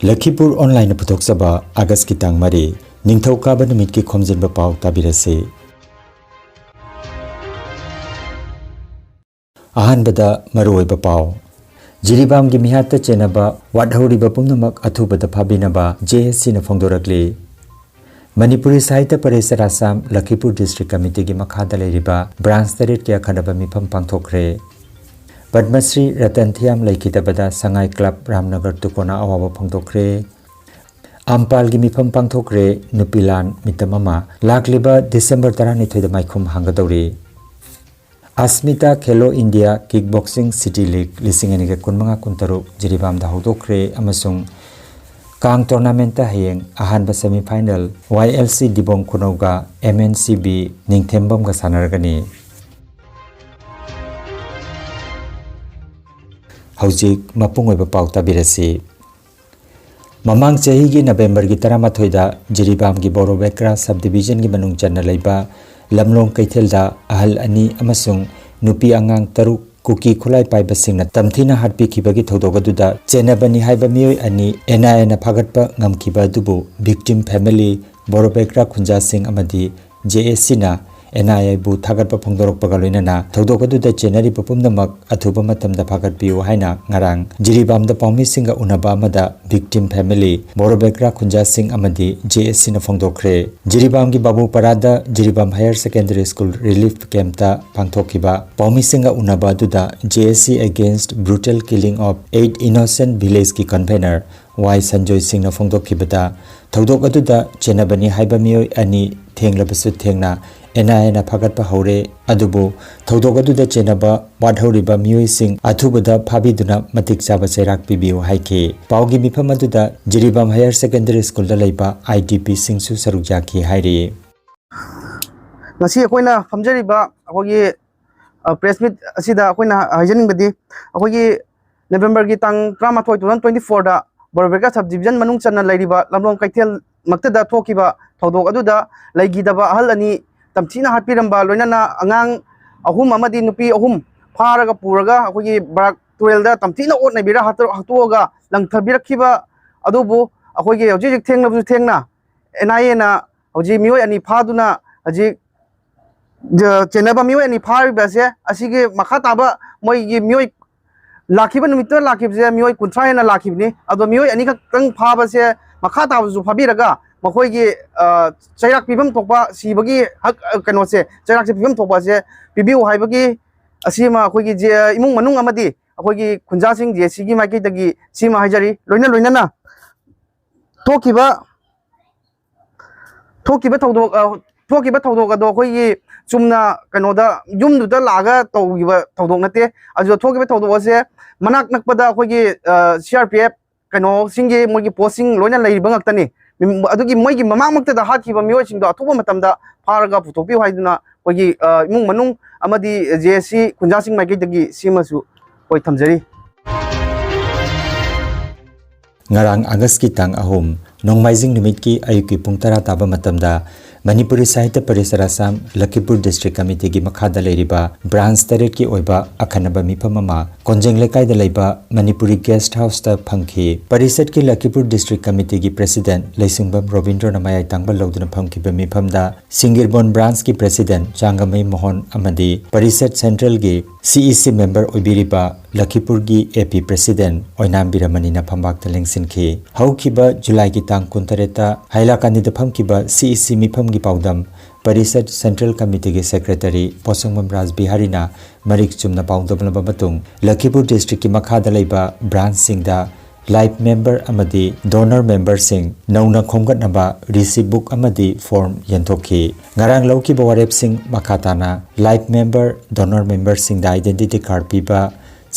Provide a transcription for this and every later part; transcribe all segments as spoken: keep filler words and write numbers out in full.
ꯂꯈꯤꯄꯨꯔ ꯑꯣꯟꯂꯥꯏꯟꯅ ꯄꯨꯊꯣꯛꯆꯕ ꯑꯥꯒꯁꯀꯤ ꯇꯥꯡ ꯃꯔꯤ, ꯅꯤꯡꯊꯧꯀꯥꯕ ꯅꯨꯃꯤꯠꯀꯤ ꯈꯣꯝꯖꯤꯟꯕ ꯄꯥꯎ ꯇꯥꯕꯤꯔꯁꯤ꯫ ꯑꯍꯥꯟꯕꯗ ꯃꯔꯨꯑꯣꯏꯕ ꯄꯥꯎ꯫ ꯖꯤꯔꯤꯕꯥꯝꯒꯤ ꯃꯤꯍꯥꯠꯇ ꯆꯦꯟꯅꯕ ꯋꯥꯠꯍꯧꯔꯤꯕ ꯄꯨꯝꯅꯃꯛ ꯑꯊꯨꯕꯗ ꯐꯥꯕꯤꯅꯕ ꯖꯦ ꯑꯦꯁ ꯁꯤꯅ ꯐꯣꯡꯗꯣꯔꯛꯂꯤ꯫ ꯃꯅꯤꯄꯨꯔꯤ ꯁꯥꯍꯤꯇ꯭ꯌ ꯄꯔꯤꯁꯠ ꯑꯁꯥꯝ ꯂꯈꯤꯄꯨꯔ ꯗꯤꯁꯇ꯭ꯔꯤꯛ ꯀꯃꯤꯇꯤꯒꯤ ꯃꯈꯥꯗ ꯂꯩꯔꯤꯕ ꯕ꯭ꯔꯥꯟꯁ ꯇꯔꯦꯠꯀꯤ ꯑꯈꯟꯅꯕ ꯃꯤꯐꯝ ꯄꯥꯡꯊꯣꯛꯈ꯭ꯔꯦ꯫ ꯄꯗꯃꯁ꯭ꯔꯤ ꯔꯇꯟ ꯊꯤꯌꯥꯝ ꯂꯩꯈꯤꯗꯕꯗ ꯁꯉꯥꯏ ꯀ꯭ꯂꯕ ꯔꯥꯝꯅꯒꯔ ꯇꯨꯀꯣꯅ ꯑꯋꯥꯕ ꯐꯣꯡꯗꯣꯛꯈ꯭ꯔꯦ꯫ ꯑꯝꯄꯥꯜꯒꯤ ꯃꯤꯐꯝ ꯄꯥꯡꯊꯣꯛꯈ꯭ꯔꯦ꯫ ꯅꯨꯄꯤ ꯂꯥꯟ ꯃꯤꯇꯝ ꯑꯃ ꯂꯥꯛꯂꯤꯕ ꯗꯤꯁꯦꯝꯕꯔ ꯇꯔꯥꯅꯤꯊꯣꯏꯗ ꯃꯥꯏꯈꯨꯝ ꯍꯥꯡꯒꯗꯧꯔꯤ꯫ Asmita Khelo India kick boxing city league ꯂꯤꯁꯤꯡ ꯑꯅꯤꯒ ꯀꯨꯟꯃꯉꯥ ꯀꯨꯟꯇꯔꯨꯛ ꯖꯤꯔꯤꯕꯥꯝꯗ ꯍꯧꯗꯣꯛꯈ꯭ꯔꯦ ꯑꯃꯁꯨꯡ ꯀꯥꯡ ꯇꯣꯔꯅꯥꯃꯦꯟꯠꯇ ꯍꯌꯦꯡ ꯑꯍꯥꯟꯕ semifinal Y L C Dibong ꯈꯨꯅꯧꯒ ꯑꯦꯝ ꯑꯦꯟ ꯁꯤ ꯕꯤ ꯅꯤꯡꯊꯦꯝꯕꯝꯒ ꯁꯥꯟꯅꯔꯒꯅꯤ꯫ ꯍꯧꯖꯤꯛ ꯃꯄꯨꯡ ꯑꯣꯏꯕ ꯄꯥꯎ ꯇꯥꯕꯤꯔꯁꯤ꯫ ꯃꯃꯥꯡ ꯆꯍꯤꯒꯤ ꯅꯕꯦꯝꯕꯔꯒꯤ ꯇꯔꯥꯃꯥꯊꯣꯏꯗ ꯖꯤꯔꯤꯕꯥꯝꯒꯤ ꯕꯣꯔꯣꯕꯦꯀ꯭ꯔꯥ ꯁꯕ ꯗꯤꯕꯤꯖꯟꯒꯤ ꯃꯅꯨꯡ ꯆꯟꯅ ꯂꯩꯕ ꯂꯝꯂꯣꯡ ꯀꯩꯊꯦꯜꯗ ꯑꯍꯜ ꯑꯅꯤ ꯑꯃꯁꯨꯡ ꯅꯨꯄꯤ ꯑꯉꯥꯡ ꯇꯔꯨꯛ ꯀꯨꯀꯤ ꯈꯨꯠꯂꯥꯏ ꯄꯥꯏꯕꯁꯤꯡꯅ ꯇꯝꯊꯤꯅ ꯍꯥꯠꯄꯤꯈꯤꯕꯒꯤ ꯊꯧꯗꯣꯛ ꯑꯗꯨꯗ ꯆꯦꯟꯅꯕꯅꯤ ꯍꯥꯏꯕ ꯃꯤꯑꯣꯏ ꯑꯅꯤ ꯑꯦꯟ ꯑꯥꯏ ꯑꯦꯅ ꯐꯥꯒꯠꯄ ꯉꯝꯈꯤꯕ ꯑꯗꯨꯕꯨ ꯚꯤꯛꯇꯤꯝ ꯐꯦꯃꯤꯂꯤ, ꯕꯣꯔꯣꯕꯦꯀ꯭ꯔꯥ ꯈꯨꯟꯖꯥꯁꯤꯡ ꯑꯃꯗꯤ ꯖꯦ ꯑꯦꯁ ꯁꯤꯅ ꯑꯦꯟ ꯑꯥꯏ ꯑꯦꯕꯨ ꯊꯥꯒꯠꯄ ꯐꯣꯡꯗꯣꯔꯛꯄꯒ ꯂꯣꯏꯅꯅ ꯊꯧꯗꯣꯛ ꯑꯗꯨꯗ ꯆꯦꯟꯅꯔꯤꯕ ꯄꯨꯝꯅꯃꯛ ꯑꯊꯨꯕ ꯃꯇꯝꯗ ꯐꯥꯒꯠꯄꯤꯌꯨ ꯍꯥꯏꯅ ꯉꯔꯥꯡ ꯖꯤꯔꯤꯕꯥꯝꯗ ꯄꯥꯎꯃꯤꯁꯤꯡꯒ ꯎꯅꯕ ꯑꯃꯗ ꯚꯤꯛꯇꯤꯝ ꯐꯦꯃꯤꯂꯤ, ꯕꯣꯔꯣꯕꯦꯀ꯭ꯔꯥ ꯈꯨꯟꯖꯥꯁꯤꯡ ꯑꯃꯗꯤ ꯖꯦ ꯑꯦꯁ ꯁꯤꯅ ꯐꯣꯡꯗꯣꯛꯈ꯭ꯔꯦ꯫ ꯖꯤꯔꯤꯕꯥꯝꯒꯤ ꯕꯥꯕꯨꯄꯥꯔꯥꯗ Jiribam higher secondary school relief ꯀꯦꯝꯞꯇ ꯄꯥꯡꯊꯣꯛꯈꯤꯕ ꯄꯥꯎꯃꯤꯁꯤꯡꯒ ꯎꯅꯕ ꯑꯗꯨꯗ J A C Against Brutal Killing of Eight Innocent Villageꯀꯤ ꯀꯟꯚꯦꯅꯔ ꯋꯥꯏ ꯁꯟꯖꯣꯏ ꯁꯤꯡꯅ ꯐꯣꯡꯗꯣꯛꯈꯤꯕꯗ, ꯊꯧꯗꯣꯛ ꯑꯗꯨꯗ ꯆꯦꯟꯅꯕꯅꯤ ꯍꯥꯏꯕ ꯃꯤꯑꯣꯏ ꯑꯅꯤ ꯊꯦꯡꯂꯕꯁꯨ ꯊꯦꯡꯅ ꯑꯦꯟ ꯑꯥꯏ ꯑꯦꯅ ꯐꯥꯒꯠꯄ ꯍꯧꯔꯦ, ꯑꯗꯨꯕꯨ ꯊꯧꯗꯣꯛ ꯑꯗꯨꯗ ꯆꯦꯟꯅꯕ ꯋꯥꯠꯍꯧꯔꯤꯕ ꯃꯤꯑꯣꯏꯁꯤꯡ ꯑꯊꯨꯕꯗ ꯐꯥꯕꯤꯗꯨꯅ ꯃꯇꯤꯛ ꯆꯥꯕ ꯆꯩꯔꯥꯛ ꯄꯤꯕꯤꯌꯨ ꯍꯥꯏꯈꯤ꯫ ꯄꯥꯎꯒꯤ ꯃꯤꯐꯝ ꯑꯗꯨꯗ ꯖꯤꯔꯤꯕꯥꯝ ꯍꯥꯌꯔ ꯁꯦꯀꯦꯟꯗꯔꯤ ꯁ꯭ꯀꯨꯜꯗ ꯂꯩꯕ ꯑꯥꯏ ꯗꯤ ꯄꯤꯁꯤꯡꯁꯨ ꯁꯔꯨꯛ ꯌꯥꯈꯤ ꯍꯥꯏꯔꯤ꯫ ꯉꯁꯤ ꯑꯩꯈꯣꯏꯅ ꯐꯝꯖꯔꯤꯕ ꯑꯩꯈꯣꯏꯒꯤ, ꯑ, ꯄ꯭ꯔꯦꯁ ꯃꯤꯠ ꯑꯁꯤꯗ ꯑꯩꯈꯣꯏꯅ ꯍꯥꯏꯖꯅꯤꯡꯕꯗꯤ, ꯑꯩꯈꯣꯏꯒꯤ ꯅꯕꯦꯝꯕꯔꯒꯤ ꯇꯥꯡ ꯇꯔꯥꯃꯥꯊꯣꯏ, two thousand twenty fourꯗ ꯕꯣꯔꯣꯕꯦꯀ꯭ꯔꯥ ꯁꯕ ꯗꯤꯕꯤꯖꯟ ꯃꯅꯨꯡ ꯆꯟꯅ ꯂꯩꯔꯤꯕ ꯂꯝꯂꯣꯡ ꯀꯩꯊꯦꯜꯃꯛꯇꯗ ꯊꯣꯛꯈꯤꯕ ꯊꯧꯗꯣꯛ ꯑꯗꯨꯗ ꯂꯩꯈꯤꯗꯕ ꯑꯍꯜ ꯑꯅꯤ ꯇꯝꯊꯤꯅ ꯍꯥꯠꯄꯤꯔꯝꯕ, ꯂꯣꯏꯅꯅ ꯑꯉꯥꯡ ꯑꯍꯨꯝ ꯑꯃꯗꯤ ꯅꯨꯄꯤ ꯑꯍꯨꯝ ꯐꯥꯔꯒ ꯄꯨꯔꯒ ꯑꯩꯈꯣꯏꯒꯤ ꯕꯔꯥꯛ ꯇꯨꯔꯦꯜꯗ ꯇꯝꯊꯤꯅ ꯑꯣꯠ ꯅꯩꯕꯤꯔ ꯍꯥꯠꯇꯣ-, ꯍꯥꯠꯇꯣꯛꯑꯒ ꯂꯪꯊꯕꯤꯔꯛꯈꯤꯕ ꯑꯗꯨꯕꯨ ꯑꯩꯈꯣꯏꯒꯤ ꯍꯧꯖꯤꯛ ꯍꯧꯖꯤꯛ ꯊꯦꯡꯅꯕꯁꯨ ꯊꯦꯡꯅ ꯑꯦꯟ ꯑꯥꯏ ꯑꯦꯅ ꯍꯧꯖꯤꯛ ꯃꯤꯑꯣꯏ ꯑꯅꯤ ꯐꯥꯗꯨꯅ ꯍꯧꯖꯤꯛ ꯆꯦꯟꯅꯕ ꯃꯤꯑꯣꯏ ꯑꯅꯤ ꯐꯥꯔꯤꯕ ꯑꯁꯦ ꯑꯁꯤꯒꯤ ꯃꯈꯥ ꯇꯥꯕ ꯃꯣꯏꯒꯤ ꯃꯤꯑꯣꯏ ꯂꯥꯛꯈꯤꯕ ꯅꯨꯃꯤꯠꯇ ꯂꯥꯛꯈꯤꯕꯁꯦ ꯃꯤꯑꯣꯏ ꯀꯨꯟꯊ꯭ꯔꯥ ꯍꯦꯟꯅ ꯂꯥꯛꯈꯤꯕꯅꯤ꯫ ꯑꯗꯣ ꯃꯤꯑꯣꯏ ꯑꯅꯤꯈꯛꯇꯪ ꯐꯥꯕꯁꯦ ꯃꯈꯥ ꯇꯥꯕꯁꯨ ꯐꯥꯕꯤꯔꯒ ꯃꯈꯣꯏꯒꯤ ꯆꯩꯔꯥꯛ ꯄꯤꯐꯝ ꯊꯣꯛꯄ ꯁꯤꯕꯒꯤ ꯍꯛ ꯀꯩꯅꯣꯁꯦ ꯆꯩꯔꯥꯛꯁꯦ ꯄꯤꯐꯝ ꯊꯣꯛꯄ ꯑꯁꯦ ꯄꯤꯕꯤꯌꯨ ꯍꯥꯏꯕꯒꯤ ꯑꯁꯤꯃ ꯑꯩꯈꯣꯏꯒꯤ ꯏꯃꯨꯡ ꯃꯅꯨꯡ ꯑꯃꯗꯤ ꯑꯩꯈꯣꯏꯒꯤ ꯈꯨꯟꯖꯥꯁꯤꯡ ꯖꯦ ꯑꯦ ꯁꯤꯒꯤ ꯃꯥꯏꯀꯩꯗꯒꯤ ꯁꯤꯃ ꯍꯥꯏꯖꯔꯤ꯫ ꯂꯣꯏꯅ ꯂꯣꯏꯅꯅ ꯊꯣꯛꯈꯤꯕ ꯊꯣꯛꯈꯤꯕ ꯊꯧꯗꯣꯛ ꯊꯣꯛꯈꯤꯕ ꯊꯧꯗꯣꯛ ꯑꯗꯣ ꯑꯩꯈꯣꯏꯒꯤ ꯆꯨꯝꯅ ꯀꯩꯅꯣꯗ ꯌꯨꯝꯗꯨꯗ ꯂꯥꯛꯑꯒ ꯇꯧꯈꯤꯕ ꯊꯧꯗꯣꯛ ꯅꯠꯇꯦ꯫ ꯑꯗꯨꯗ ꯊꯣꯛꯈꯤꯕ ꯊꯧꯗꯣꯛ ꯑꯁꯦ ꯃꯅꯥꯛ ꯅꯛꯄꯗ ꯑꯩꯈꯣꯏꯒꯤ ꯁꯤ ꯑꯥꯔ ꯄꯤ ꯑꯦꯐ ꯀꯩꯅꯣꯁꯤꯡꯒꯤ ꯃꯣꯏꯒꯤ ꯄꯣꯁꯁꯤꯡ ꯂꯣꯏꯅ ꯂꯩꯔꯤꯕ ꯉꯥꯛꯇꯅꯤ꯫ ꯑꯗꯨꯒꯤ ꯃꯣꯏꯒꯤ ꯃꯃꯥꯡꯃꯛꯇꯗ ꯍꯥꯠꯈꯤꯕ ꯃꯤꯑꯣꯏꯁꯤꯡꯗꯣ ꯑꯊꯨꯕ ꯃꯇꯝꯗ ꯐꯥꯔꯒ ꯄꯨꯊꯣꯛꯄꯤꯌꯨ ꯍꯥꯏꯗꯨꯅ ꯑꯩꯈꯣꯏꯒꯤ ꯏꯃꯨꯡ ꯃꯅꯨꯡ ꯑꯃꯗꯤ ꯖꯦ ꯑꯦ ꯁꯤ ꯈꯨꯟꯖꯥꯁꯤꯡ ꯃꯥꯏꯀꯩꯗꯒꯤ ꯁꯤꯃꯁꯨ ꯑꯩꯈꯣꯏ ꯊꯝꯖꯔꯤ꯫ ꯉꯔꯥꯡ ꯑꯥꯒꯁꯀꯤ ꯇꯥꯡ ꯑꯍꯨꯝ, ꯅꯣꯡꯃꯥꯏꯖꯤꯡ ꯅꯨꯃꯤꯠꯀꯤ ꯑꯌꯨꯛꯀꯤ ꯄꯨꯡ ꯇꯔꯥ ꯇꯥꯕ ꯃꯇꯝꯗ ꯃꯅꯤꯄꯨꯔꯤ ꯁꯥꯍꯤꯇ꯭ꯌ ꯄꯔꯤꯁꯠ ꯑꯁꯥꯝ ꯂꯈꯤꯄꯨꯔ ꯗꯤꯁꯇ꯭ꯔꯤꯛ ꯀꯃꯤꯇꯤꯒꯤ ꯃꯈꯥꯗ ꯂꯩꯔꯤꯕ ꯕ꯭ꯔꯥꯟꯁ ꯇꯔꯦꯠꯀꯤ ꯑꯣꯏꯕ ꯑꯈꯟꯅꯕ ꯃꯤꯐꯝ ꯑꯃ ꯀꯣꯟꯖꯦꯡ ꯂꯩꯀꯥꯏꯗ ꯂꯩꯕ ꯃꯅꯤꯄꯨꯔꯤ ꯒꯦꯁꯠ ꯍꯥꯎꯁꯇ ꯐꯪꯈꯤ꯫ ꯄꯔꯤꯁꯠꯀꯤ ꯂꯈꯤꯄꯨꯔ ꯗꯤꯁꯇ꯭ꯔꯤꯛ ꯀꯃꯤꯇꯤꯒꯤ ꯄ꯭ꯔꯦꯁꯤꯗꯦꯟꯠ ꯂꯩꯁꯤꯡꯕꯝ ꯔꯣꯕꯤꯟꯗ꯭ꯔꯣꯅ ꯃꯌꯥꯏ ꯇꯥꯡꯕ ꯂꯧꯗꯨꯅ ꯐꯝꯈꯤꯕ ꯃꯤꯐꯝꯗ ꯁꯤꯡꯒꯤꯔꯕꯣꯟ ꯕ꯭ꯔꯥꯟꯁꯀꯤ ꯄ꯭ꯔꯦꯁꯤꯗꯦꯟꯠ ꯆꯥꯡꯒꯃꯩ ꯃꯣꯍꯣꯟ ꯑꯃꯗꯤ ꯄꯔꯤꯁꯠ ꯁꯦꯟꯇ꯭ꯔꯦꯜꯒꯤ ꯁꯤ ꯏ ꯁꯤ ꯃꯦꯝꯕꯔ ꯑꯣꯏꯕꯤꯔꯤꯕ ꯂꯈꯤꯄꯨꯔꯒꯤ ꯑꯦ ꯄꯤ ꯄ꯭ꯔꯦꯁꯤꯗꯦꯟꯠ ꯑꯣꯏꯅꯥꯝ ꯕꯤꯔꯃꯅꯤꯅ ꯐꯝꯕꯥꯛꯇ ꯂꯦꯡꯁꯤꯟꯈꯤ꯫ ꯍꯧꯈꯤꯕ ꯖꯨꯂꯥꯏꯒꯤ ꯇꯥꯡ ꯀꯨꯟꯇꯔꯦꯠꯇ ꯍꯥꯏꯂꯥꯀꯥꯟꯗꯤꯗ ꯐꯝꯈꯤꯕ ꯁꯤ ꯏ ꯁꯤ ꯃꯤꯐꯝꯒꯤ ꯄꯥꯎꯗꯝ ꯄꯔꯤꯁꯠ ꯁꯦꯟꯇ꯭ꯔꯦꯜ ꯀꯃꯤꯇꯤꯒꯤ ꯁꯦꯀ꯭ꯔꯦꯇꯔꯤ ꯄꯣꯠꯁꯪꯕꯝ ꯔꯥꯖ ꯕꯤꯍꯥꯔꯤꯅ ꯃꯔꯤꯛ ꯆꯨꯝꯅ ꯄꯥꯎꯗꯝꯂꯕ ꯃꯇꯨꯡ, ꯂꯈꯤꯄꯨꯔ ꯗꯤꯁꯇ꯭ꯔꯤꯛꯀꯤ ꯃꯈꯥꯗ ꯂꯩꯕ ꯕ꯭ꯔꯥꯟꯁꯁꯤꯡꯗ ꯂꯥꯏꯐ ꯃꯦꯝꯕꯔ ꯑꯃꯗꯤ ꯗꯣꯅꯔ ꯃꯦꯝꯕꯔꯁꯤꯡ ꯅꯧꯅ ꯈꯣꯝꯒꯠꯅꯕ ꯔꯤꯁꯤꯞ ꯕꯨꯛ ꯑꯃꯗꯤ ꯐꯣꯔꯝ ꯌꯦꯟꯊꯣꯛꯈꯤ꯫ ꯉꯔꯥꯡ ꯂꯧꯈꯤꯕ ꯋꯥꯔꯦꯞꯁꯤꯡ ꯃꯈꯥ ꯇꯥꯅ ꯂꯥꯏꯐ ꯃꯦꯝꯕꯔ, ꯗꯣꯅꯔ ꯃꯦꯝꯕꯔꯁꯤꯡꯗ ꯑꯥꯏꯗꯦꯟꯇꯤꯇꯤ ꯀꯥꯔꯗ ꯄꯤꯕ,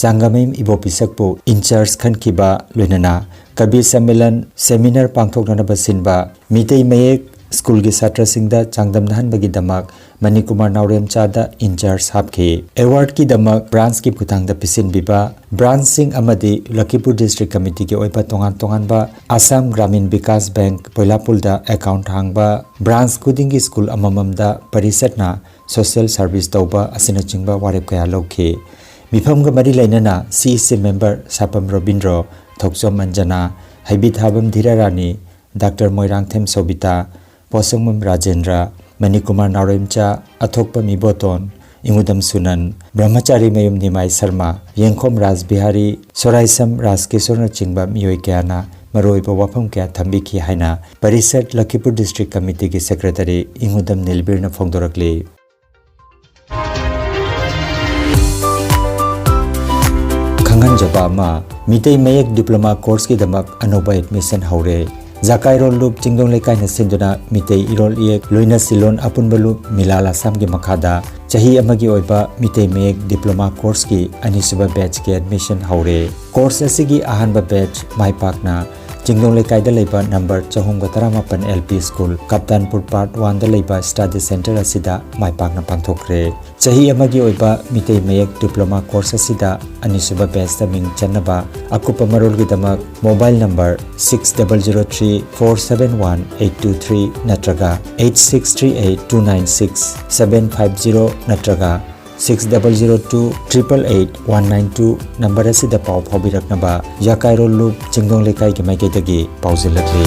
ꯆꯥꯡꯒꯃꯩ ꯏꯕꯣꯄꯤꯁꯛꯄꯨ ꯏꯟꯆꯥꯔꯖ ꯈꯟꯈꯤꯕ, ꯂꯣꯏꯅꯅ ꯀꯕꯤ ꯁꯝꯃꯦꯂꯟ ꯁꯦꯃꯤꯅꯥꯔ ꯄꯥꯡꯊꯣꯛꯅꯅꯕ ꯁꯤꯟꯕ, ꯃꯤꯇꯩ ꯃꯌꯦꯛ ꯁ꯭ꯀꯨꯜꯒꯤ ꯁꯥꯇ꯭ꯔꯁꯤꯡꯗ ꯆꯥꯡꯗꯝꯅꯍꯟꯕꯒꯤꯗꯃꯛ ꯃꯅꯤꯀꯨꯃꯥꯔ ꯅꯥꯎꯔꯦꯝꯆꯥꯗ ꯏꯟꯆꯥꯔꯖ ꯍꯥꯞꯈꯤ꯫ ꯑꯦꯋꯥꯔꯗꯀꯤꯗꯃꯛ ꯕ꯭ꯔꯥꯟꯁꯀꯤ ꯈꯨꯠꯊꯥꯡꯗ ꯄꯤꯁꯤꯟꯕꯤꯕ, ꯕ꯭ꯔꯥꯟꯁꯁꯤꯡ ꯑꯃꯗꯤ ꯂꯈꯤꯄꯨꯔ ꯗꯤꯁꯇ꯭ꯔꯤꯛ ꯀꯃꯤꯇꯤꯒꯤ ꯑꯣꯏꯕ ꯇꯣꯉꯥꯟ ꯇꯣꯉꯥꯟꯕ ꯑꯁꯥꯝ ꯒ꯭ꯔꯥꯃꯤꯟ ꯕꯤꯀꯥꯁ ꯕꯦꯡꯛ ꯄꯣꯏꯂꯥꯄꯨꯜꯗ ꯑꯦꯀꯥꯎꯟꯠ ꯍꯥꯡꯕ, ꯕ꯭ꯔꯥꯟꯁ ꯈꯨꯗꯤꯡꯒꯤ ꯁ꯭ꯀꯨꯜ ꯑꯃꯃꯝꯗ ꯄꯔꯤꯁꯠꯅ ꯁꯣꯁꯤꯌꯦꯜ ꯁꯥꯔꯚꯤꯁ ꯇꯧꯕ ꯑꯁꯤꯅꯆꯤꯡꯕ ꯋꯥꯔꯦꯞ ꯀꯌꯥ ꯂꯧꯈꯤ꯫ ꯃꯤꯐꯝꯒ ꯃꯔꯤ ꯂꯩꯅꯅ ꯁꯤ ꯏ ꯁꯤ ꯃꯦꯝꯕꯔ ꯁꯥꯄꯝ ꯔꯣꯕꯤꯟꯗ꯭ꯔꯣ, ꯊꯣꯛꯆꯣꯝ ꯑꯟꯖꯅꯥ, ꯍꯩꯕꯤꯊꯥꯕꯝ ꯙꯤꯔꯥꯔꯥꯅꯤ, ꯗꯥꯛꯇꯔ ꯃꯣꯏꯔꯥꯡꯊꯦꯝ ꯁꯣꯕꯤꯇꯥ, ꯄꯣꯠꯁꯪꯕꯝ ꯔꯥꯖꯦꯟꯗ꯭ꯔ, ꯃꯅꯤꯀꯨꯃꯥꯔ ꯅꯥꯎꯔꯦꯝꯆꯥ, ꯑꯊꯣꯛꯄꯝ ꯏꯕꯣꯇꯣꯟ, ꯏꯉꯨꯗꯝ ꯁꯨꯅꯟ, ꯕ꯭ꯔꯍꯃꯆꯥꯔꯤꯃꯌꯨꯝ ꯅꯤꯃꯥꯏ ꯁꯔꯃ, ꯌꯦꯡꯈꯣꯝ ꯔꯥꯖ ꯕꯤꯍꯥꯔꯤ, ꯁꯣꯔꯥꯏꯁꯝ ꯔꯥꯖꯀꯤꯁꯣꯔꯅꯆꯤꯡꯕ ꯃꯤꯑꯣꯏ ꯀꯌꯥꯅ ꯃꯔꯨꯑꯣꯏꯕ ꯋꯥꯐꯝ ꯀꯌꯥ ꯊꯝꯕꯤꯈꯤ ꯍꯥꯏꯅ ꯄꯔꯤꯁꯠ ꯂꯈꯤꯄꯨꯔ ꯗꯤꯁꯇ꯭ꯔꯤꯛ ꯀꯃꯤꯇꯤꯒꯤ ꯁꯦꯀ꯭ꯔꯦꯇꯔꯤ ꯏꯉꯨꯗꯝ ꯅꯤꯜꯕꯤꯔꯅ ꯐꯣꯡꯗꯣꯔꯛꯂꯤ꯫ ꯈꯪꯍꯟꯖꯕ ꯑꯃ, ꯃꯤꯇꯩ ꯃꯌꯦꯛ ꯗꯤꯄ꯭ꯂꯣꯃꯥ ꯀꯣꯔꯁꯀꯤꯗꯃꯛ ꯑꯅꯧꯕ ꯑꯦꯗꯃꯤꯁꯟ ꯍꯧꯔꯦ꯫ ꯖꯥꯀꯥꯏꯔꯣꯜ ꯂꯨꯞ ꯆꯤꯡꯗꯣꯡ ꯂꯩꯀꯥꯏꯅ ꯁꯤꯟꯗꯨꯅ ꯃꯤꯇꯩ ꯏꯔꯣꯜ ꯏꯌꯦꯛ ꯂꯣꯏꯅ ꯁꯤꯂꯣꯟ ꯑꯄꯨꯟꯕ ꯂꯨꯞ ꯃꯤꯂꯥꯜ ꯑꯁꯥꯝꯒꯤ ꯃꯈꯥꯗ ꯆꯍꯤ ꯑꯃꯒꯤ ꯑꯣꯏꯕ ꯃꯤꯇꯩ ꯃꯌꯦꯛ ꯗꯤꯄ꯭ꯂꯣꯃꯥ ꯀꯣꯔꯁꯀꯤ ꯑꯅꯤꯁꯨꯕ ꯕꯦꯆꯀꯤ ꯑꯦꯗꯃꯤꯁꯟ ꯍꯧꯔꯦ꯫ ꯀꯣꯔꯁ ꯑꯁꯤꯒꯤ ꯑꯍꯥꯟꯕ ꯕꯦꯆ ꯃꯥꯏ ꯄꯥꯛꯅ ꯆꯤꯡꯗꯣꯡ ꯂꯩꯀꯥꯏꯗ ꯂꯩꯕ ꯅꯝꯕꯔ ꯆꯍꯨꯝꯒ ꯇꯔꯥꯃꯥꯄꯟ ꯑꯦꯜ ꯄꯤ ꯁ꯭ꯀꯨꯜ, ꯀꯞꯇꯥꯟꯄꯨꯔ ꯄꯥꯔꯠ ꯋꯥꯟꯗ ꯂꯩꯕ ꯁ꯭ꯇꯗꯤ ꯁꯦꯟꯇꯔ ꯑꯁꯤꯗ ꯃꯥꯏ ꯄꯥꯛꯅ ꯄꯥꯡꯊꯣꯛꯈ꯭ꯔꯦ꯫ ꯆꯍꯤ ꯑꯃꯒꯤ ꯑꯣꯏꯕ ꯃꯤꯇꯩ ꯃꯌꯦꯛ ꯗꯤꯄ꯭ꯂꯣꯃꯥ ꯀꯣꯔꯁ ꯑꯁꯤꯗ ꯑꯅꯤꯁꯨꯕ ꯕꯦꯆꯇ ꯃꯤꯡ ꯆꯟꯅꯕ ꯑꯀꯨꯞꯄ ꯃꯔꯣꯜꯒꯤꯗꯃꯛ mobile number six double zero three four seven one eight two three ꯅꯠꯇ꯭ꯔꯒ eight six three eight two nine six seven five zero ꯅꯠꯇ꯭ꯔꯒ six double zero two triple eight one nine two number ꯑꯁꯤꯗ ꯄꯥꯎ ꯐꯥꯎꯕꯤꯔꯛꯅꯕ ꯌꯥꯀꯥꯏꯔꯣꯜ ꯂꯨꯞ ꯆꯤꯡꯗꯣꯡ ꯂꯩꯀꯥꯏꯒꯤ ꯃꯥꯏꯀꯩꯗꯒꯤ ꯄꯥꯎꯖꯦꯜꯂꯛꯂꯤ꯫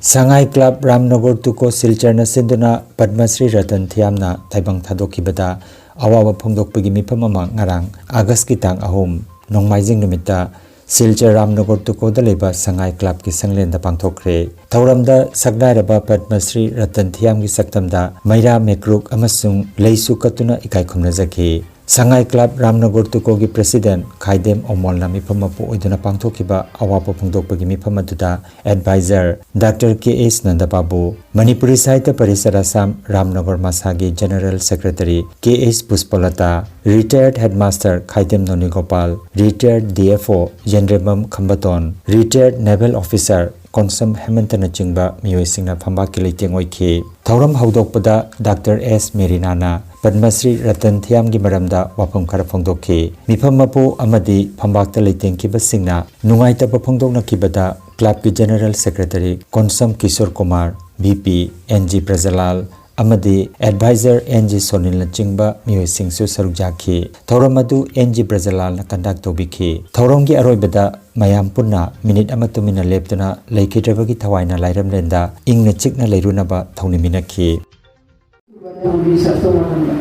ꯁꯉꯥꯏ club Ramnagar ꯇꯨꯀꯣ ꯁꯤꯜꯆꯔꯅ ꯁꯤꯟꯗꯨꯅ ꯄꯗꯃꯁ꯭ꯔꯤ ꯔꯇꯟ ꯊꯤꯌꯥꯝꯅ ꯇꯥꯏꯕꯪ ꯊꯥꯗꯣꯛꯈꯤꯕꯗ ꯑꯋꯥꯕ ꯐꯣꯡꯗꯣꯛꯄꯒꯤ ꯃꯤꯐꯝ ꯑꯃ ꯉꯔꯥꯡ ꯑꯥꯒꯁꯀꯤ ꯇꯥꯡ ꯑꯍꯨꯝ, ꯅꯣꯡꯃꯥꯏꯖꯤꯡ ꯅꯨꯃꯤꯠꯇ ꯁꯤꯜꯆꯔ ꯔꯥꯝꯅꯒꯔ ꯇꯨꯀꯣꯗ ꯂꯩꯕ ꯁꯉꯥꯏ ꯀ꯭ꯂꯕꯀꯤ ꯁꯪꯂꯦꯟꯗ ꯄꯥꯡꯊꯣꯛꯈ꯭ꯔꯦ꯫ ꯊꯧꯔꯝꯗ ꯁꯛꯅꯥꯏꯔꯕ ꯄꯗꯃꯁ꯭ꯔꯤ ꯔꯇꯟ ꯊꯤꯌꯥꯝꯒꯤ ꯁꯛꯇꯝꯗ ꯃꯩꯔꯥ ꯃꯦꯀ꯭ꯔꯨꯛ ꯑꯃꯁꯨꯡ ꯂꯩꯁꯨ ꯀꯠꯇꯨꯅ ꯏꯀꯥꯏ ꯈꯨꯝꯅꯖꯈꯤ꯫ ꯁꯉꯥꯏ ꯀ꯭ꯂꯕ ꯔꯥꯝꯅꯒꯔ ꯇꯨꯀꯣꯒꯤ ꯄ꯭ꯔꯦꯁꯤꯗꯦꯟꯠ ꯈꯥꯏꯗꯦꯝ ꯑꯣꯃꯣꯜꯅ ꯃꯤꯐꯝ ꯃꯄꯨ ꯑꯣꯏꯗꯨꯅ ꯄꯥꯡꯊꯣꯛꯈꯤꯕ ꯑꯋꯥꯕ ꯐꯣꯡꯗꯣꯛꯄꯒꯤ ꯃꯤꯐꯝ ꯑꯗꯨꯗ ꯑꯦꯗꯚꯥꯏꯖꯔ ꯗꯥꯛꯇꯔ ꯀꯦ ꯑꯦꯁ ꯅꯟꯗꯕꯥꯕꯨ, ꯃꯅꯤꯄꯨꯔꯤ ꯁꯥꯍꯤꯇ꯭ꯌ ꯄꯔꯤꯁꯠ ꯑꯁꯥꯝ ꯔꯥꯝꯅꯒꯔ ꯃꯁꯥꯒꯤ general secretary K S Pushpalata, retired headmaster Khaidem Nonigopal, retired D F O Yendrembam Khambaton, retired naval officer Konsam ꯍꯦꯃꯟꯇꯅꯆꯤꯡꯕ ꯃꯤꯑꯣꯏꯁꯤꯡꯅ ꯐꯝꯕꯥꯛꯀꯤ ꯂꯩꯇꯦꯡ ꯑꯣꯏꯈꯤ꯫ ꯊꯧꯔꯝ ꯍꯧꯗꯣꯛꯄꯗ ꯗꯥꯛꯇꯔ ꯑꯦꯁ ꯃꯦꯔꯤꯅꯥꯅ ꯄꯗꯃꯁ꯭ꯔꯤ ꯔꯇꯟ ꯊꯤꯌꯥꯝꯒꯤ ꯃꯔꯝꯗ ꯋꯥꯐꯝ ꯈꯔ ꯐꯣꯡꯗꯣꯛꯈꯤ꯫ ꯃꯤꯐꯝ ꯃꯄꯨ ꯑꯃꯗꯤ ꯐꯝꯕꯥꯛꯇ ꯂꯩꯇꯦꯡꯈꯤꯕꯁꯤꯡꯅ ꯅꯨꯡꯉꯥꯏꯇꯕ ꯐꯣꯡꯗꯣꯛꯅꯈꯤꯕꯗ ꯀ꯭ꯂꯕꯀꯤ general secretary Konsam Kishore Kumar, V P N G Brajalal, ꯑꯃꯗꯤ advisor N G ꯁꯣꯅꯤꯜꯅꯆꯤꯡꯕ ꯃꯤꯑꯣꯏꯁꯤꯡꯁꯨ ꯁꯔꯨꯛ ꯌꯥꯈꯤ꯫ ꯊꯧꯔꯝ ꯑꯗꯨ N G ꯕ꯭ꯔꯖꯂꯥꯜꯅ conduct ꯇꯧꯕꯤꯈꯤ꯫ ꯊꯧꯔꯝꯒꯤ ꯑꯔꯣꯏꯕꯗ ꯃꯌꯥꯝ ꯄꯨꯟꯅ minute ꯑꯃ ꯇꯨꯃꯤꯟꯅ ꯂꯦꯞꯇꯨꯅ ꯂꯩꯈꯤꯗ꯭ꯔꯕꯒꯤ ꯊꯋꯥꯏꯅ ꯂꯥꯏꯔꯝꯂꯦꯟꯗ ꯏꯪꯅ ꯆꯤꯛꯅ ꯂꯩꯔꯨꯅꯕ ꯊꯧꯅꯤꯃꯤꯟꯅꯈꯤ꯫ Research ꯇꯧꯕ ꯃꯇꯝꯗ,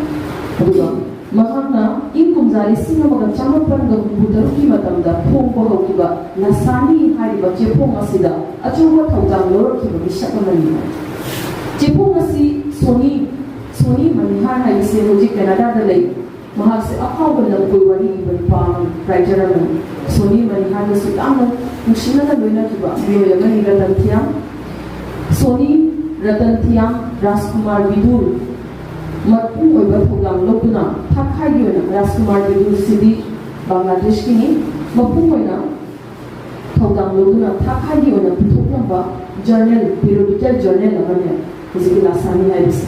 ꯑꯗꯨꯒ ꯃꯍꯥꯛꯅ ꯏꯪ ꯀꯨꯝꯖꯥ ꯂꯤꯁꯤꯡ ꯑꯃꯒ ꯆꯥꯃꯥꯄꯟꯒ ꯍꯨꯝꯐꯨ ꯇꯔꯨꯛꯀꯤ ꯃꯇꯝꯗ ꯐꯣꯡꯕ ꯍꯧꯈꯤꯕ ꯂꯁꯥꯅꯤ ꯍꯥꯏꯔꯤꯕ ꯆꯦꯐꯣꯡ ꯑꯁꯤꯗ ꯑꯆꯧꯕ ꯊꯧꯗꯥꯡ ꯂꯧꯔꯛꯈꯤꯕ ꯃꯤꯁꯛ ꯑꯃꯅꯤ꯫ ꯆꯦꯐꯣꯡ ꯑꯁꯤ ꯁꯣꯅꯤ, ꯁꯣꯅꯤ ꯃꯅꯤꯍꯥꯔ ꯍꯥꯏꯕꯁꯦ ꯍꯧꯖꯤꯛ ꯀꯦꯅꯥꯗꯥꯗ ꯂꯩ꯫ ꯃꯍꯥꯛꯁꯦ ꯑꯐꯥꯎꯕ ꯂꯝꯀꯣꯏ ꯋꯥꯔꯤ ꯏꯕ ꯅꯨꯄꯥ ꯑꯃꯅꯤ, writer ꯑꯃꯅꯤ꯫ ꯁꯣꯅꯤ ꯃꯅꯤꯍꯥꯔꯒꯁꯨ ꯌꯥꯝꯅ ꯅꯨꯡꯁꯤꯅꯅ ꯂꯣꯏꯅꯈꯤꯕ ꯃꯤꯑꯣꯏ ꯑꯃꯅꯤ ꯔꯇꯟ ꯊꯤꯌꯥꯝ꯫ ꯁꯣꯅꯤ, ꯔꯇꯟ ꯊꯤꯌꯥꯝ, ꯔꯥꯖꯀꯨꯃꯥꯔ ꯕꯤꯗꯨꯔ ꯃꯄꯨꯡ ꯑꯣꯏꯕ ꯊꯧꯗꯥꯡ ꯂꯧꯗꯨꯅ ꯊꯥꯈꯥꯏꯒꯤ ꯑꯣꯏꯅ ꯔꯥꯖꯀꯨꯃꯥꯔ ꯕꯤꯗꯨꯔꯁꯤꯗꯤ ꯕꯪꯒ꯭ꯂꯥꯗꯦꯁꯀꯤꯅꯤ꯫ ꯃꯄꯨꯡ ꯑꯣꯏꯅ ꯊꯧꯗꯥꯡ ꯂꯧꯗꯨꯅ ꯊꯥꯈꯥꯏꯒꯤ ꯑꯣꯏꯅ ꯄꯨꯊꯣꯛꯂꯝꯕ journal, periodical journal ꯑꯃꯅꯤ ꯍꯧꯖꯤꯛꯀꯤ ꯂꯁꯥꯅꯤ ꯍꯥꯏꯕꯁꯤ꯫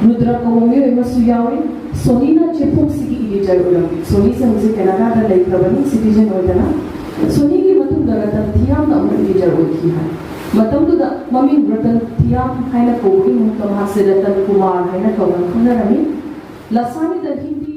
ꯔꯨꯗ꯭ꯔ ꯀꯧꯕ ꯃꯤꯑꯣꯏ ꯑꯃꯁꯨ ꯌꯥꯎꯔꯤ꯫ ꯁꯣꯅꯤꯅ ꯆꯦꯐꯣꯡꯁꯤꯒꯤ editor ꯑꯣꯏꯔꯝꯃꯤ꯫ ꯁꯣꯅꯤꯁꯦ ꯍꯧꯖꯤꯛ ꯀꯦꯅꯥꯗꯥꯗ ꯂꯩꯈ꯭ꯔꯕꯅꯤ, citizen ꯑꯣꯏꯗꯅ꯫ ꯁꯣꯅꯤꯒꯤ ꯃꯇꯨꯡꯗ ꯔꯇꯟ ꯊꯤꯌꯥꯝꯅ ꯑꯃꯨꯛ editor ꯑꯣꯏꯈꯤ ꯍꯥꯏ꯫ ꯃꯇꯝꯗꯨꯗ ꯃꯃꯤꯡ ꯔꯇꯟ ꯊꯤꯌꯥꯝ ꯍꯥꯏꯅ ꯀꯧꯕꯒꯤ ꯃꯍꯨꯠꯇ ꯃꯍꯥꯛꯁꯦ ꯔꯇꯟ ꯀꯨꯃꯥꯔ ꯍꯥꯏꯅ ꯀꯧꯅ ꯈꯪꯅꯔꯝꯃꯤ꯫ ꯂꯁꯥꯅꯤꯗ ꯍꯤꯟꯗꯤ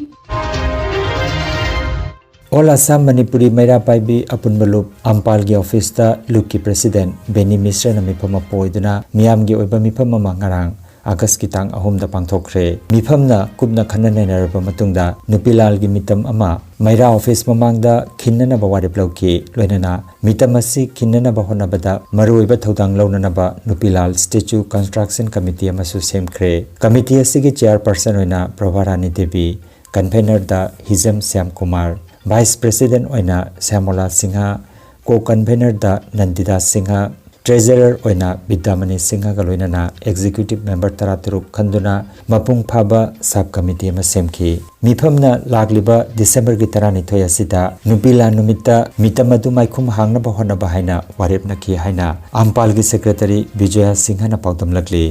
All Assam Manipuri ꯃꯩꯔꯥ ꯄꯥꯏꯕꯤ ꯑꯄꯨꯟꯕ ꯂꯨꯞ ꯑꯝꯄꯥꯜꯒꯤ ꯑꯣꯐꯤꯁꯇ ꯂꯨꯞꯀꯤ president ꯕꯦꯅꯤ ꯃꯤꯁ꯭ꯔꯅ ꯃꯤꯐꯝ ꯑꯃ ꯄꯣꯏꯗꯨꯅ ꯃꯤꯌꯥꯝꯒꯤ ꯑꯣꯏꯕ ꯃꯤꯐꯝ ꯑꯃ ꯉꯔꯥꯡ ꯑꯥꯒꯁꯀꯤ ꯇꯥꯡ ꯑꯍꯨꯝꯗ ꯄꯥꯡꯊꯣꯛꯈ꯭ꯔꯦ꯫ ꯃꯤꯐꯝꯅ ꯀꯨꯞꯅ ꯈꯟꯅ ꯅꯩꯅꯔꯕ ꯃꯇꯨꯡꯗ ꯅꯨꯄꯤꯂꯥꯜꯒꯤ ꯃꯤꯇꯝ ꯑꯃ ꯃꯩꯔꯥ ꯑꯣꯐꯤꯁ ꯃꯃꯥꯡꯗ ꯈꯤꯟꯅꯅꯕ ꯋꯥꯔꯦꯞ ꯂꯧꯈꯤ꯫ ꯂꯣꯏꯅꯅ ꯃꯤꯇꯝ ꯑꯁꯤ ꯈꯤꯟꯅꯅꯕ ꯍꯣꯠꯅꯕꯗ ꯃꯔꯨꯑꯣꯏꯕ ꯊꯧꯗꯥꯡ ꯂꯧꯅꯅꯕ ꯅꯨꯄꯤꯂꯥꯜ statue construction committee ꯑꯃꯁꯨ ꯁꯦꯝꯈ꯭ꯔꯦ꯫ Committee ꯑꯁꯤꯒꯤ chairperson ꯑꯣꯏꯅ ꯄ꯭ꯔꯚꯥꯔꯥꯅꯤ ꯗꯦꯕꯤ, convenerꯗ ꯍꯤꯖꯝ ꯁ꯭ꯌꯥꯝ ꯀꯨꯃꯥꯔ, vice president ꯑꯣꯏꯅ ꯁ꯭ꯌꯥꯃꯣꯂꯥ ꯁꯤꯡꯍ, co-convenerꯗ ꯅꯟꯗꯤꯗꯥ ꯁꯤꯡꯍ, treasurer ꯑꯣꯏꯅ ꯕꯤꯗ꯭ꯌꯥꯃꯅꯤ ꯁꯤꯡꯍꯒ ꯂꯣꯏꯅꯅ executive member ꯇꯔꯥꯇꯔꯨꯛ ꯈꯟꯗꯨꯅ ꯃꯄꯨꯡ ꯐꯥꯕ sub committee ꯑꯃ ꯁꯦꯝꯈꯤ꯫ ꯃꯤꯐꯝꯅ ꯂꯥꯛꯂꯤꯕ ꯗꯤꯁꯦꯝꯕꯔꯒꯤ ꯇꯔꯥꯅꯤꯊꯣꯏ ꯑꯁꯤꯗ ꯅꯨꯄꯤꯂꯥꯜ ꯅꯨꯃꯤꯠꯇ ꯃꯤꯇꯝ ꯑꯗꯨ ꯃꯥꯏꯈꯨꯝ ꯍꯥꯡꯅꯕ ꯍꯣꯠꯅꯕ ꯍꯥꯏꯅ ꯋꯥꯔꯦꯞꯅꯈꯤ ꯍꯥꯏꯅ ꯑꯝꯄꯥꯜꯒꯤ secretary ꯕꯤꯖꯌ ꯁꯤꯡꯍꯅ ꯄꯥꯎꯗꯝꯂꯛꯂꯤ꯫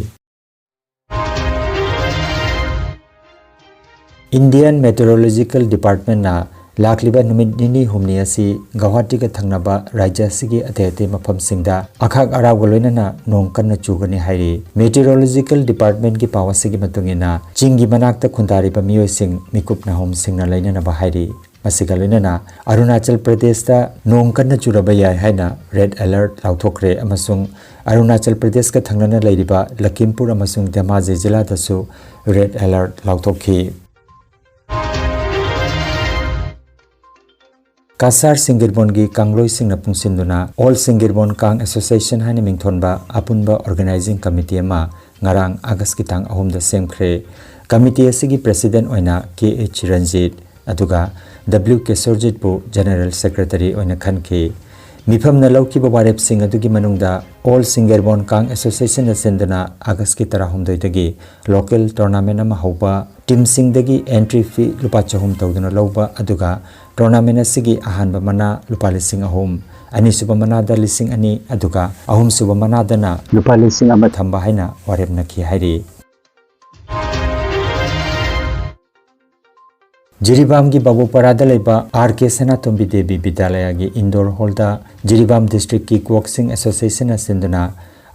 Indian Meteorological Departmentꯅ ꯂꯥꯛꯂꯤꯕ ꯅꯨꯃꯤꯠ ꯅꯤꯅꯤ ꯍꯨꯝꯅꯤ ꯑꯁꯤ ꯒꯧꯍꯥꯇꯤꯒ ꯊꯪꯅꯕ ꯔꯥꯖ꯭ꯌ ꯑꯁꯤꯒꯤ ꯑꯇꯩ ꯑꯇꯩ ꯃꯐꯝꯁꯤꯡꯗ ꯑꯈꯥꯛ ꯑꯔꯥꯎꯒ ꯂꯣꯏꯅꯅ ꯅꯣꯡ ꯀꯟꯅ ꯆꯨꯒꯅꯤ ꯍꯥꯏꯔꯤ꯫ Meteorological Departmentꯀꯤ ꯄꯥꯎ ꯑꯁꯤꯒꯤ ꯃꯇꯨꯡ ꯏꯟꯅ, ꯆꯤꯡꯒꯤ ꯃꯅꯥꯛꯇ ꯈꯨꯟꯗꯥꯔꯤꯕ ꯃꯤꯑꯣꯏꯁꯤꯡ ꯃꯤꯀꯨꯞ ꯅꯥꯍꯣꯝꯁꯤꯡꯅ ꯂꯩꯅꯅꯕ ꯍꯥꯏꯔꯤ꯫ ꯃꯁꯤꯒ ꯂꯣꯏꯅꯅ ꯑꯔꯨꯅꯥꯆꯜ ꯄ꯭ꯔꯗꯦꯁꯇ ꯅꯣꯡ ꯀꯟꯅ ꯆꯨꯔꯕ ꯌꯥꯏ ꯍꯥꯏꯅ red alert ꯂꯥꯎꯊꯣꯛꯈ꯭ꯔꯦ ꯑꯃꯁꯨꯡ ꯑꯔꯨꯅꯥꯆꯜ ꯄ꯭ꯔꯗꯦꯁꯀ ꯊꯪꯅꯅ ꯂꯩꯔꯤꯕ ꯂꯈꯤꯝꯄꯨꯔ ꯑꯃꯁꯨꯡ ꯙꯦꯃꯥꯖꯤ ꯖꯤꯂꯥꯗꯁꯨ red alert ꯂꯥꯎꯊꯣꯛꯈꯤ꯫ ꯀꯁꯥꯔ ꯁꯤꯡꯒꯤꯔꯕꯣꯟꯒꯤ ꯀꯥꯡꯂꯣꯏꯁꯤꯡꯅ ꯄꯨꯟꯁꯤꯟꯗꯨꯅ All ꯁꯤꯡꯒꯤꯔꯕꯣꯟ ꯀꯥꯡ Association ꯍꯥꯏꯅ ꯃꯤꯡꯊꯣꯟꯕ ꯑꯄꯨꯟꯕ organizing committee ꯑꯃ ꯉꯔꯥꯡ ꯑꯥꯒꯁꯀꯤ ꯇꯥꯡ ꯑꯍꯨꯝꯗ ꯁꯦꯝꯈ꯭ꯔꯦ꯫ Committee ꯑꯁꯤꯒꯤ president ꯑꯣꯏꯅ ꯀꯦ ꯑꯩꯆ ꯔꯟꯖꯤꯠ, ꯑꯗꯨꯒ ꯗꯕ꯭ꯂꯤꯎ ꯀꯦꯁꯣꯔꯖꯤꯠꯄꯨ general secretary ꯑꯣꯏꯅ ꯈꯟꯈꯤ꯫ ꯃꯤꯐꯝꯅ ꯂꯧꯈꯤꯕ ꯋꯥꯔꯦꯞꯁꯤꯡ ꯑꯗꯨꯒꯤ ꯃꯅꯨꯡꯗ All ꯁꯤꯡꯒꯤꯔꯕꯣꯟ ꯀꯥꯡ Associationꯅ ꯁꯤꯟꯗꯨꯅ ꯑꯥꯒꯁꯀꯤ ꯇꯔꯥꯍꯨꯝꯗꯣꯏꯗꯒꯤ local tournament ꯑꯃ ꯍꯧꯕ, teamꯁꯤꯡꯗꯒꯤ entry fee ꯂꯨꯄꯥ ꯆꯍꯨꯝ ꯇꯧꯗꯨꯅ ꯂꯧꯕ, ꯑꯗꯨꯒ tournament ꯑꯁꯤꯒꯤ ꯑꯍꯥꯟꯕ ꯃꯅꯥ ꯂꯨꯄꯥ ꯂꯤꯁꯤꯡ ꯑꯍꯨꯝ, ꯑꯅꯤꯁꯨꯕ ꯃꯅꯥꯗ ꯂꯤꯁꯤꯡ ꯑꯅꯤ, ꯑꯗꯨꯒ ꯑꯍꯨꯝꯁꯨꯕ ꯃꯅꯥꯗꯅ ꯂꯨꯄꯥ ꯂꯤꯁꯤꯡ ꯑꯃ ꯊꯝꯕ ꯍꯥꯏꯅ ꯋꯥꯔꯦꯞꯅꯈꯤ ꯍꯥꯏꯔꯤ꯫ ꯖꯤꯔꯤꯕꯥꯝꯒꯤ ꯕꯥꯕꯨꯄꯥꯔꯥꯗ ꯂꯩꯕ ꯑꯥꯔ ꯀꯦ ꯁꯅꯥꯇꯣꯝꯕꯤ ꯗꯦꯕꯤ ꯕꯤꯗ꯭ꯌꯥꯂꯌꯥꯒꯤ indoor hallꯗ ꯖꯤꯔꯤꯕꯥꯝ District Kick Boxing Associationꯅ ꯁꯤꯟꯗꯨꯅ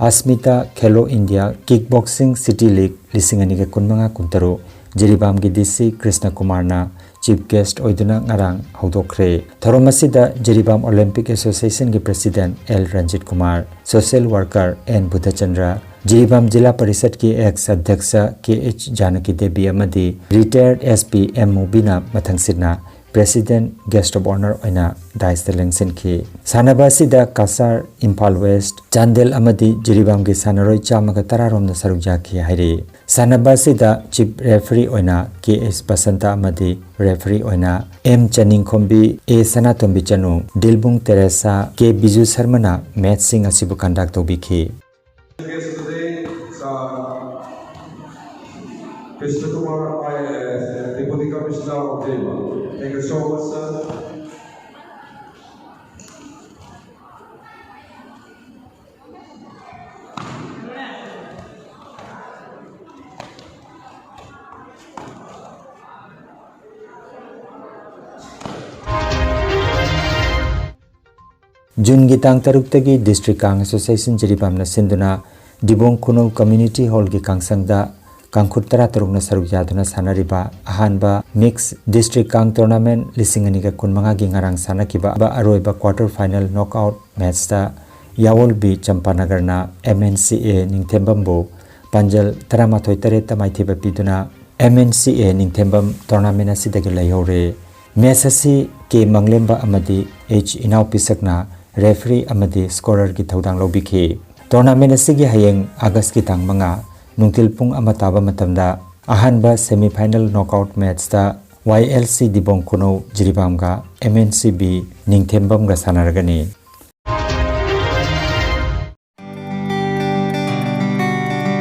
Asmita Khelo India Kick Boxing City League ꯂꯤꯁꯤꯡ ꯑꯅꯤꯒ ꯀꯨꯟꯃꯉꯥ ꯀꯨꯟꯇꯔꯨꯛ ꯖꯤꯔꯤꯕꯥꯝꯒꯤ ꯗꯤ ꯁꯤ ꯀ꯭ꯔꯤꯁꯅ ꯀꯨꯃꯥꯔꯅ chief guest ꯑꯣꯏꯗꯨꯅ ꯉꯔꯥꯡ ꯍꯧꯗꯣꯛꯈ꯭ꯔꯦ꯫ ꯊꯧꯔꯝ ꯑꯁꯤꯗ ꯖꯤꯔꯤꯕꯥꯝ Olympic Associationꯒꯤ president L Ranjit Kumar, social worker N Budhachandra, Jiribam ꯖꯤꯂꯥ ꯄꯔꯤꯁꯠꯀꯤ ex ꯑꯗ꯭ꯌꯛꯁ ꯀꯦ ꯑꯩꯆ ꯖꯥꯅꯀꯤ ꯗꯦꯕꯤ ꯑꯃꯗꯤ retired ꯑꯦꯁ ꯄꯤ ꯑꯦꯝ ꯃꯨꯕꯤꯅ ꯃꯊꯪꯁꯤꯠꯅ president guest of honour ꯑꯣꯏꯅ daisꯇ ꯂꯦꯡꯁꯤꯟꯈꯤ꯫ ꯁꯥꯟꯅꯕ ꯑꯁꯤꯗ ꯀꯁꯥꯔ, ꯏꯝꯐꯥꯜ ꯋꯦꯁ꯭ꯠ, ꯆꯥꯟꯗꯦꯜ ꯑꯃꯗꯤ ꯖꯤꯔꯤꯕꯥꯝꯒꯤ ꯁꯥꯟꯅꯔꯣꯏ ꯆꯥꯝꯃꯒ ꯇꯔꯥ ꯔꯣꯝꯅ ꯁꯔꯨꯛ ꯌꯥꯈꯤ ꯍꯥꯏꯔꯤ꯫ ꯁꯥꯟꯅꯕ ꯑꯁꯤꯗ chief referee ꯑꯣꯏꯅ ꯀꯦ ꯑꯦꯁ ꯕꯁꯟꯇ ꯑꯃꯗꯤ referee ꯑꯣꯏꯅ ꯑꯦꯝ ꯆꯅꯤꯡꯈꯣꯝꯕꯤ, ꯑꯦ ꯁꯅꯥꯇꯣꯝꯕꯤ ꯆꯅꯨ, ꯗꯤꯜꯕꯨꯡ ꯇꯦꯔꯦꯁꯥ, ꯀꯦ ꯕꯤꯖꯨ ꯁꯔꯃꯅ matchꯁꯤꯡ ꯑꯁꯤꯕꯨ conduct ꯇꯧꯕꯤꯈꯤ꯫ Guest today is, uh, Krishna Kumar, I A S, Deputy Commissioner of Jima. Thank you so much, sir. ꯖꯨꯟꯒꯤ ꯇꯥꯡ ꯇꯔꯨꯛꯇꯒꯤ District Kang Association ꯖꯤꯔꯤꯕꯥꯝꯅ ꯁꯤꯟꯗꯨꯅ ꯗꯤꯕꯣꯡ ꯈꯨꯅꯧ Community Hallꯒꯤ ꯀꯥꯡꯁꯪꯗ ꯀꯥꯡꯈꯨꯠ ꯇꯔꯥꯇꯔꯨꯛꯅ ꯁꯔꯨꯛ ꯌꯥꯗꯨꯅ ꯁꯥꯟꯅꯔꯤꯕ ꯑꯍꯥꯟꯕ Mixed District Kang Tournament ꯂꯤꯁꯤꯡ ꯑꯅꯤꯒ ꯀꯨꯟꯃꯉꯥꯒꯤ ꯉꯔꯥꯡ ꯁꯥꯟꯅꯈꯤꯕ ꯑꯔꯣꯏꯕ quarter final knockout matchꯇ ꯌꯥꯋꯣꯜꯕꯤ ꯆꯝꯄꯥꯅꯒꯔꯅ MNCA ꯅꯤꯡꯊꯦꯝꯕꯝꯕꯨ ꯄꯥꯟꯖꯜ ꯇꯔꯥꯃꯥꯊꯣꯏ ꯇꯔꯦꯠꯇ ꯃꯥꯏꯊꯤꯕ ꯄꯤꯗꯨꯅ MNCA ꯅꯤꯡꯊꯦꯝꯕꯝ tournament ꯑꯁꯤꯗꯒꯤ ꯂꯩꯍꯧꯔꯦ꯫ Match ꯑꯁꯤ ꯀꯦ ꯃꯪꯂꯦꯝꯕ ꯑꯃꯗꯤ ꯑꯩꯆ ꯏꯅꯥꯎꯄꯤꯁꯛꯅ referee ꯑꯃꯗꯤ scorerꯒꯤ ꯊꯧꯗꯥꯡ ꯂꯧꯕꯤꯈꯤ꯫ Tournament ꯑꯁꯤꯒꯤ ꯍꯌꯦꯡ Augustꯀꯤ ꯇꯥꯡ ꯃꯉꯥ ꯅꯨꯡꯊꯤꯜ ꯄꯨꯡ ꯑꯃ ꯇꯥꯕ ꯃꯇꯝꯗ ꯑꯍꯥꯟꯕ semi final knockout matchꯇ YLC ꯗꯤꯕꯣꯡ ꯈꯨꯅꯧ ꯖꯤꯔꯤꯕꯥꯝꯒ MNCB ꯅꯤꯡꯊꯦꯝꯕꯝꯒ ꯁꯥꯟꯅꯔꯒꯅꯤ꯫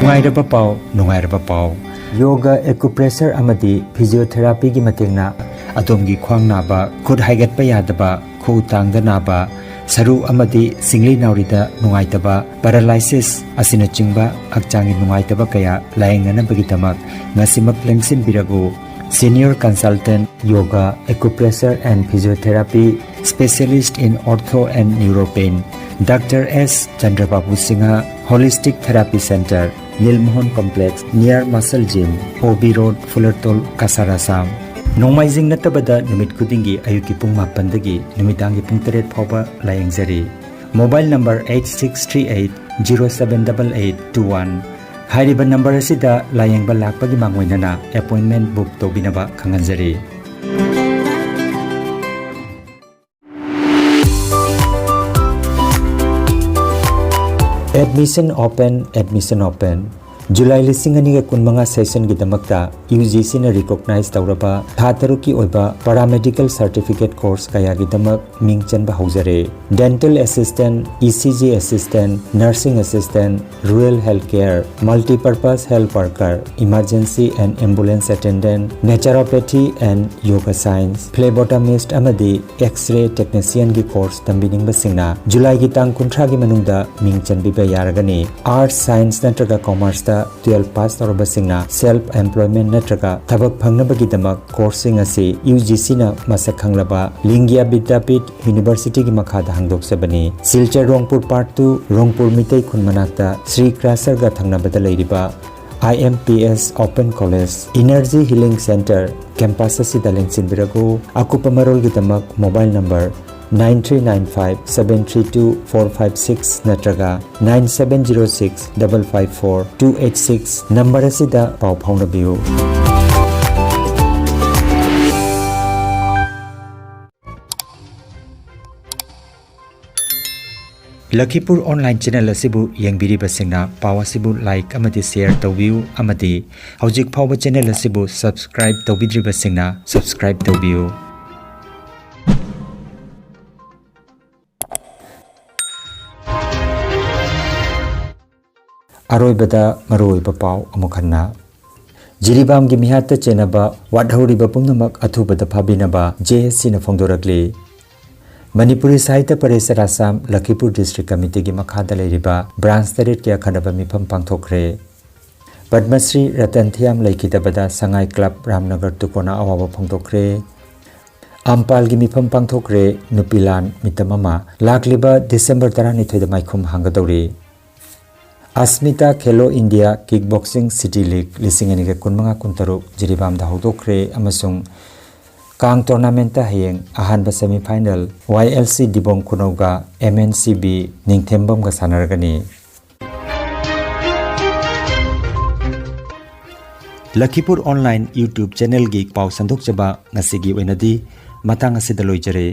ꯅꯨꯡꯉꯥꯏꯔꯕ ꯄꯥꯎ, ꯅꯨꯡꯉꯥꯏꯔꯕ ꯄꯥꯎ꯫ Yoga, acupressure ꯑꯃꯗꯤ physiotherapyꯒꯤ ꯃꯇꯦꯡꯅ ꯑꯗꯣꯝꯒꯤ ꯈ꯭ꯋꯥꯡ ꯅꯥꯕ, ꯈꯨꯠ ꯍꯥꯏꯒꯠꯄ ꯌꯥꯗꯕ, ꯈꯨꯎ ꯇꯥꯡꯗ ꯅꯥꯕ, ꯁꯔꯨ ꯑꯃꯗꯤ ꯁꯤꯡꯂꯤ ꯅꯥꯎꯔꯤꯗ ꯅꯨꯡꯉꯥꯏꯇꯕ, paralysis ꯑꯁꯤꯅꯆꯤꯡꯕ ꯍꯛꯆꯥꯡꯒꯤ ꯅꯨꯡꯉꯥꯏꯇꯕ ꯀꯌꯥ ꯂꯥꯌꯦꯡꯅꯅꯕꯒꯤꯗꯃꯛ ꯉꯁꯤꯃꯛ ꯂꯦꯡꯁꯤꯟꯕꯤꯔꯒꯨ꯫ Senior Consultant, Yoga, Acupressure and Physiotherapy, Specialist in Ortho and Neuropain, Doctor S Chandrababu Singha, Holistic Therapy Center, Lilmohon Complex, near Muscle Gym, O B Road, Fulertol, Cachar, Assam꯫ ꯅꯣꯡꯃꯥꯏꯖꯤꯡ ꯅꯠꯇꯕꯗ ꯅꯨꯃꯤꯠ ꯈꯨꯗꯤꯡꯒꯤ ꯑꯌꯨꯛꯀꯤ ꯄꯨꯡ ꯃꯥꯄꯟꯗꯒꯤ ꯅꯨꯃꯤꯗꯥꯡꯒꯤ ꯄꯨꯡ ꯇꯔꯦꯠ ꯐꯥꯎꯕ ꯂꯥꯌꯦꯡꯖꯔꯤ꯫ Mobile number eight six three eight zero seven double eight two one꯫ ꯍꯥꯏꯔꯤꯕ number ꯑꯁꯤꯗ ꯂꯥꯌꯦꯡꯕ ꯂꯥꯛꯄꯒꯤ ꯃꯥꯡꯑꯣꯏꯅꯅ appointment book ꯇꯧꯕꯤꯅꯕ ꯈꯪꯍꯟꯖꯔꯤ꯫ Admission open, admission open꯫ July ꯂꯤꯁꯤꯡ ꯑꯅꯤꯒ ꯀꯨꯟꯃꯉꯥ sessionꯒꯤꯗꯃꯛꯇ UGCꯅ recognize ꯇꯧꯔꯕ ꯊꯥ ꯇꯔꯨꯛꯀꯤ ꯑꯣꯏꯕ paramedical certificate course ꯀꯌꯥꯒꯤꯗꯃꯛ ꯃꯤꯡ ꯆꯟꯕ ꯍꯧꯖꯔꯦ꯫ Dental assistant, ECG assistant, nursing assistant, rural health care, multipurpose health worker, emergency and ambulance attendant, naturopathy and yoga science, phlebotomist ꯑꯃꯗꯤ X-ray technicianꯒꯤ course ꯇꯝꯕꯤꯅꯤꯡꯕꯁꯤꯡꯅ ꯖꯨꯂꯥꯏꯒꯤ ꯇꯥꯡ ꯀꯨꯟꯊ꯭ꯔꯥꯒꯤ ꯃꯅꯨꯡꯗ ꯃꯤꯡ ꯆꯟꯕꯤꯕ ꯌꯥꯔꯒꯅꯤ꯫ Arts, science ꯅꯠꯇ꯭ꯔꯒ commerceꯇ ꯇꯨꯌꯦꯜꯐ ꯄꯥꯁ ꯇꯧꯔꯕꯁꯤꯡꯅ ꯁꯦꯜꯐ ꯑꯦꯝꯄ꯭ꯂꯣꯏꯃꯦꯟ ꯅꯠꯇ꯭ꯔꯒ ꯊꯕꯛ ꯐꯪꯅꯕꯒꯤꯗꯃꯛ ꯀꯣꯔꯁꯁꯤꯡ ꯑꯁꯤ ꯌꯨ ꯖꯤ ꯁꯤꯅ ꯃꯁꯛ ꯈꯪꯂꯕ ꯂꯤꯡꯒ꯭ꯌꯥ ꯕꯤꯗ꯭ꯌꯥꯄꯤꯊ ꯌꯨꯅꯤꯚꯔꯁꯤꯇꯤꯒꯤ ꯃꯈꯥꯗ ꯍꯥꯡꯗꯣꯛꯆꯕꯅꯤ꯫ ꯁꯤꯜꯆꯔ ꯔꯣꯡꯄꯨꯔ ꯄꯥꯔꯠ ꯇꯨ, ꯔꯣꯡꯄꯨꯔ ꯃꯤꯇꯩ ꯈꯨꯟ ꯃꯅꯥꯛꯇ ꯁ꯭ꯔꯤ ꯀ꯭ꯔꯥꯁꯔꯒ ꯊꯪꯅꯕꯗ ꯂꯩꯔꯤꯕ I M P S open college energy healing centre campus ꯑꯁꯤꯗ ꯂꯦꯡꯁꯤꯟꯕꯤꯔꯛꯎ꯫ ꯑꯀꯨꯞꯄ ꯃꯔꯣꯜꯒꯤꯗꯃꯛ mobile number nine three nine five seven three two four five six ꯅꯠꯇ꯭ꯔꯒ nine seven zero six double five four two eight six number ꯑꯁꯤꯗ ꯄꯥꯎ ꯐꯥꯎꯅꯕꯤꯌꯨ꯫ ꯂꯈꯤꯄꯨꯔ online channel ꯑꯁꯤꯕꯨ ꯌꯦꯡꯕꯤꯔꯤꯕꯁꯤꯡꯅ ꯄꯥꯎ ꯑꯁꯤꯕꯨ ꯂꯥꯏꯛ ꯑꯃꯗꯤ ꯁꯦꯌꯔ ꯇꯧꯕꯤꯌꯨ, ꯑꯃꯗꯤ ꯍꯧꯖꯤꯛ ꯐꯥꯎꯕ ꯆꯦꯅꯦꯜ ꯑꯁꯤꯕꯨ ꯁꯕꯁꯀ꯭ꯔꯥꯏꯕ ꯇꯧꯕꯤꯗ꯭ꯔꯤꯕꯁꯤꯡꯅ ꯁꯕꯁꯀ꯭ꯔꯥꯏꯕ ꯇꯧꯕꯤꯌꯨ꯫ ꯑꯔꯣꯏꯕꯗ ꯃꯔꯨꯑꯣꯏꯕ ꯄꯥꯎ ꯑꯃꯨꯛ ꯍꯟꯅ꯫ ꯖꯤꯔꯤꯕꯥꯝꯒꯤ ꯃꯤꯍꯥꯠꯇ ꯆꯦꯟꯅꯕ ꯋꯥꯠꯍꯧꯔꯤꯕ ꯄꯨꯝꯅꯃꯛ ꯑꯊꯨꯕꯗ ꯐꯥꯕꯤꯅꯕ ꯖꯦ ꯑꯦꯁ ꯁꯤꯅ ꯐꯣꯡꯗꯣꯔꯛꯂꯤ꯫ ꯃꯅꯤꯄꯨꯔꯤ ꯁꯥꯍꯤꯇ꯭ꯌ ꯄꯔꯤꯁꯠ ꯑꯁꯥꯝ ꯂꯈꯤꯄꯨꯔ ꯗꯤꯁꯇ꯭ꯔꯤꯛ ꯀꯃꯤꯇꯤꯒꯤ ꯃꯈꯥꯗ ꯂꯩꯔꯤꯕ ꯕ꯭ꯔꯥꯟꯁ ꯇꯔꯦꯠꯀꯤ ꯑꯈꯟꯅꯕ ꯃꯤꯐꯝ ꯄꯥꯡꯊꯣꯛꯈ꯭ꯔꯦ꯫ ꯄꯗꯃꯁ꯭ꯔꯤ ꯔꯇꯟ ꯊꯤꯌꯥꯝ ꯂꯩꯈꯤꯗꯕꯗ ꯁꯉꯥꯏ ꯀ꯭ꯂꯕ ꯔꯥꯝꯅꯒꯔ ꯇꯨꯀꯣꯅ ꯑꯋꯥꯕ ꯐꯣꯡꯗꯣꯛꯈ꯭ꯔꯦ꯫ ꯑꯝꯄꯥꯜꯒꯤ ꯃꯤꯐꯝ ꯄꯥꯡꯊꯣꯛꯈ꯭ꯔꯦ꯫ ꯅꯨꯄꯤ ꯂꯥꯟ ꯃꯤꯇꯝ ꯑꯃ ꯂꯥꯛꯂꯤꯕ ꯗꯤꯁꯦꯝꯕꯔ ꯇꯔꯥꯅꯤꯊꯣꯏꯗ ꯃꯥꯏꯈꯨꯝ ꯍꯥꯡꯒꯗꯧꯔꯤ꯫ Asmita Khelo India kick boxing city league ꯂꯤꯁꯤꯡ ꯑꯅꯤꯒ ꯀꯨꯟꯃꯉꯥ ꯀꯨꯟꯇꯔꯨꯛ ꯖꯤꯔꯤꯕꯥꯝꯗ ꯍꯧꯗꯣꯛꯈ꯭ꯔꯦ ꯑꯃꯁꯨꯡ ꯀꯥꯡ ꯇꯣꯔꯅꯥꯃꯦꯟꯠꯇ ꯍꯌꯦꯡ ꯑꯍꯥꯟꯕ semifinal Y L C Dibong ꯈꯨꯅꯧꯒ ꯑꯦꯝ ꯑꯦꯟ ꯁꯤ ꯕꯤ ꯅꯤꯡꯊꯦꯝꯕꯝꯒ ꯁꯥꯟꯅꯔꯒꯅꯤ꯫ ꯂꯈꯤꯄꯨꯔ ꯑꯣꯟꯂꯥꯏꯟ YouTube ꯆꯦꯅꯦꯜꯒꯤ ꯄꯥꯎ ꯁꯟꯗꯣꯛꯆꯕ ꯉꯁꯤꯒꯤ ꯑꯣꯏꯅꯗꯤ ꯃꯇꯥꯡ ꯑꯁꯤꯗ ꯂꯣꯏꯖꯔꯦ꯫